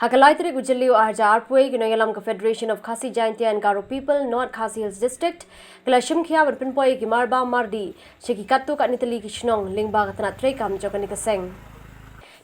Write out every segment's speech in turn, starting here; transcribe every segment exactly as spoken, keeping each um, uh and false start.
Ha ka lai tarik u Jylliew arhajar arphew, ki nongïalam ka Federation of Khasi Jaintia and Garo People, North Khasi Hills District, ki la shim khia ban pynpoi ïa ki marbam mardih sha ki katto katne tylli ki shnong lyngba ka tnat treikam jong kane ka seng.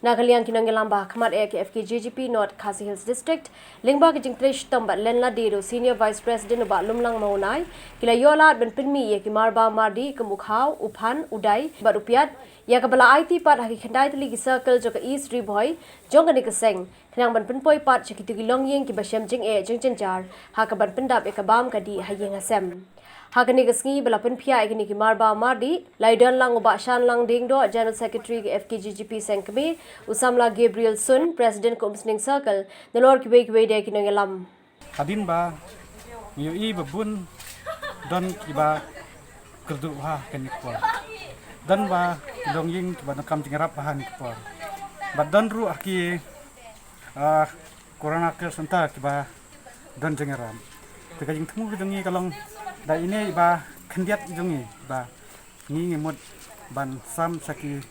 Na ka liang ki nongïalam ba ha khmat eh ka F K J G P North Khasi Hills District, lyngba ka jingtrei shitom bad len lade da u Senior Vice President u Bah Lumlang Mawunai, ki la ïoh lad ban pynmih ïa ki marbam mardih kum u khaw, u phan, u dai bad u piat, ïa kaba la aiti pat ha ki khyndai tylli ki circle jong ka East Ri Bhoi jong kane ka seng, khnang ban pynpoi pat sha kito ki longïing kiba shem jingeh jingjynjar ha kaban pyndap ïa ka bam ka dih ha ïing ha sem. Ha kane ka sngi ba la pynphiah ïa kine ki marbam mardih, la ïadon lang u Bah Shanlang Diengdoh, General Secretary ka F K J G P Sengkmie, u samla Gabriel Sun, President ka Umsning Circle, nalor kiwei kiwei de ki nongïalam. Hadien ba ngi ïohi ba bun don kiba kyrduh bha ha kane ka por. Don ba ki longïing kiba donkam jingïarap bha ha kane ka por. Bad don ruh ha ki, ah, Corona Care Center kiba don jingïarap. Te ka jingthmu ka jong ngi ka long da ine iba khyndiat jong ngi ba ngi ngi mut ban sam sha ki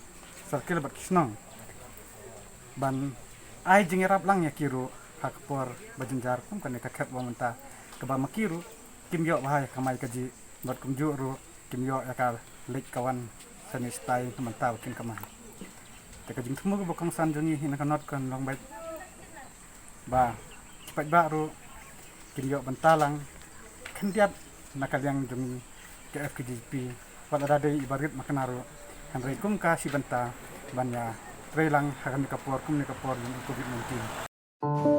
circle bad ki shnong ban ai jingïarap lang ïa ki ruh ha ka por ba jynjar kum kane ka khet ba mynta, kaba ma ki ruh kim ïoh bha ïa ka kamai kajih bad kumjuh ruh kim ïoh ïa ka leit ka wan shane shatai na ka bynta ba kin kamai. Te ka jingthmu kaba kongsan jong ngi hi na ka North kan long beit ba ki paidbah ruh kin ïoh bynta lang khyndiat na ka liang jong ngi ka F K J P, wat lada dei iba rit makna ruh, hynrei kum ka shi bynta ban ïatrei lang ha kane ka por, kumne ka por jong u Covid nineteen.